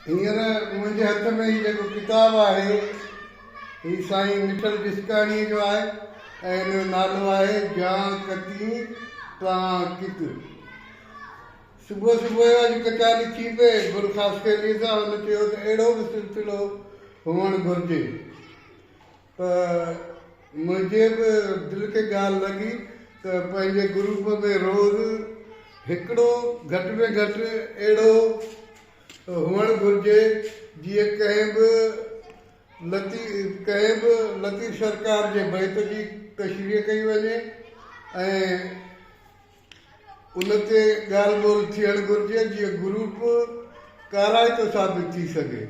هينئر منهنجي هٿ ۾ هي جيڪو ڪتاب آهي، هي سائين مٺل جسڪاڻيء جو آهي ۽ ان جو نالو آهي جان ڪتين تان ڪت. صبح صبح جو اڄ ڪچهري ٿي پئي گل خاصخيليء سان، هن چيو ته اهڙو به سلسلو هئڻ گهرجي. ته منهنجي به دل کي ڳالهه لڳي ته پنهنجي گروپ ۾ روز هڪڙو گهٽ ۾ گهٽ اهڙو هئڻ گهرجي جيئن ڪنهن به ڪنهن به لطيف سرڪار جي بيت جي تشريح ڪئي وڃي ۽ ان تي ڳالهه ٻولهه ٿيڻ گهرجي جيئن گروپ ڪارائتو ثابت ٿي سگهي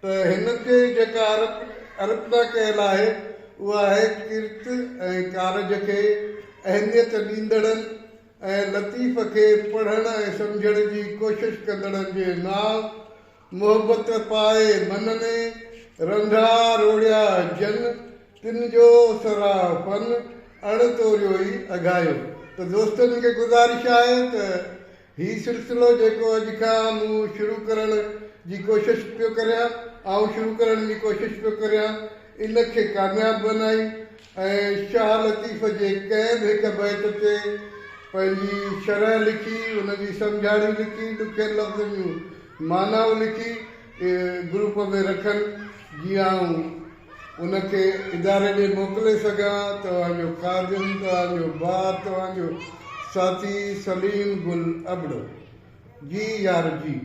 ته هن تي جيڪا ارپنا ڪيل آهي اها آهي ڪرت ۽ ڪارج کي اهميت ڏيندڙن ۽ لطيف کي پڙهڻ ۽ سمجهڻ جي ڪوشش ڪندڙن جي نانء محبت پائي من ۾، رنڌا روڙيا جن، تن جو سراء فن، اڻ توريو ئي اگهايو. ته دوستن کي گذارش آهي ته هي سلسلو جيڪو اڄ کان مون شروع ڪرڻ جي ڪوشش پيو ڪريان، آئون شروع ڪرڻ جي ڪوشش پيو ڪريان، ان کي ڪامياب بنائين ۽ شاهه لطيف جي ڪنهن به هڪ بيت تي پنهنجي شرح لکي، ان جي سمجهاڻي لکي، ڏکين لفظن جون معنائون لکي گروپ ۾ رکن جيئن آئون ان کي اداري ڏي موڪلي سگهان. توهان جو خادم، توهان جو ڀاء، توهان جو ساٿي سليم گل ابڙو. جي يار جي.